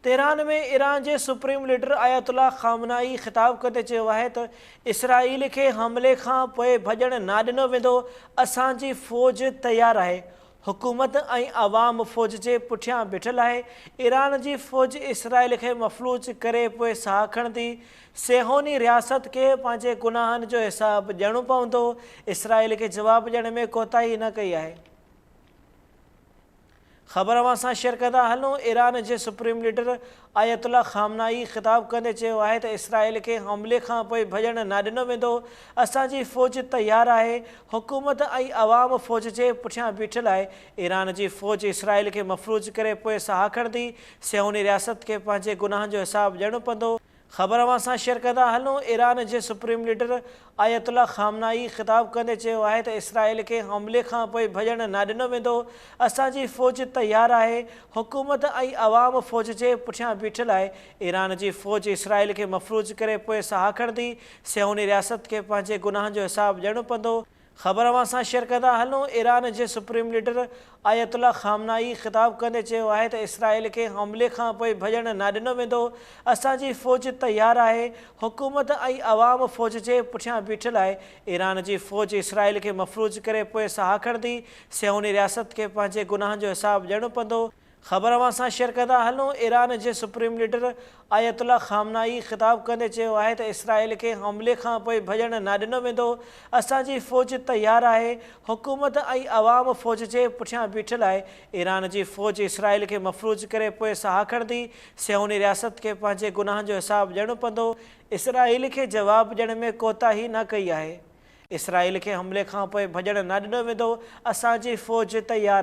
Tehran ۾ Iran جي supreme leader آيت الله خامنائي خطاب ڪندي چيو آهي ته اسرائيل کي حملي کان پوء ڀڄڻ نه ڏنو ويندو، اسان جي فوج تيار آهي، حڪومت ۽ عوام فوج جي پٺيان بيٺل آهي، ايران جي فوج اسرائيل کي مفلوج ڪري پوء ساهه کڻندي، صيهوني رياست کي پنهنجي گناهن جو حساب ڏيڻو پوندو، اسرائيل کي جواب ڏيڻ ۾ ڪوتاهي نه ڪئي آهي. خبر اوهان سان شيئر ڪندا هلون ايران جي سپريم ليڊر آيت الله خامنائي خطاب ڪندي چيو آهي ته اسرائيل کي حملي کان پوء ڀڄڻ نه ڏنو ويندو، اسان جي فوج تيار آهي، حڪومت ۽ عوام فوج جي پٺيان بيٺل آهي، ايران جي فوج اسرائيل کي مفلوج ڪري پوء ساهه کڻندي، صيهوني رياست کي پنهنجي گناهن جو حساب ڏيڻو پوندو. خبر اوهان سان شيئر ڪندا هلون ايران جي سپريم ليڊر آيت الله خامنائي خطاب ڪندي چيو آهي ته اسرائيل کي حملي کان پوء ڀڄڻ نه ڏنو ويندو، اسان جي فوج تيار آهي، حڪومت ۽ عوام فوج جي پٺيان بيٺل آهي، ايران جي فوج اسرائيل کي مفلوج ڪري پوء ساهه کڻندي، صيهوني رياست کي پنهنجي گناهن جو حساب ڏيڻو پوندو. خبر اوهان سان شيئر ڪندا هلون ايران جي سپريم ليڊر آيت الله خامنائي خطاب ڪندي چيو آهي ته اسرائيل کي حملي کان پوء ڀڄڻ نه ڏنو ويندو، اسان جي فوج تيار آهي، حڪومت ۽ عوام فوج جي پٺيان بيٺل آهي، ايران جي فوج اسرائيل کي مفلوج ڪري پوء ساهه کڻندي، صيهوني رياست کي پنهنجي گناهن جو حساب ڏيڻو پوندو. خبر اوهان سان شيئر ڪندا هلون ايران جي سپريم ليڊر آيت الله خامنائي خطاب ڪندي چيو آهي ته اسرائيل کي حملي کان پوء ڀڄڻ نه ڏنو ويندو، اسان جي فوج تيار آهي، حڪومت ۽ عوام فوج جي پٺيان بيٺل آهي، ايران جي فوج اسرائيل کي مفلوج ڪري پوء ساهه کڻندي، صيهوني رياست کي پنهنجي گناهن جو حساب ڏيڻو پوندو. اسرائيل کي جواب ڏيڻ ۾ ڪوتاهي نه ڪئي آهي، اسرائيل کي حملي کان پوء ڀڄڻ نه ڏنو ويندو، اسان جي فوج تيار.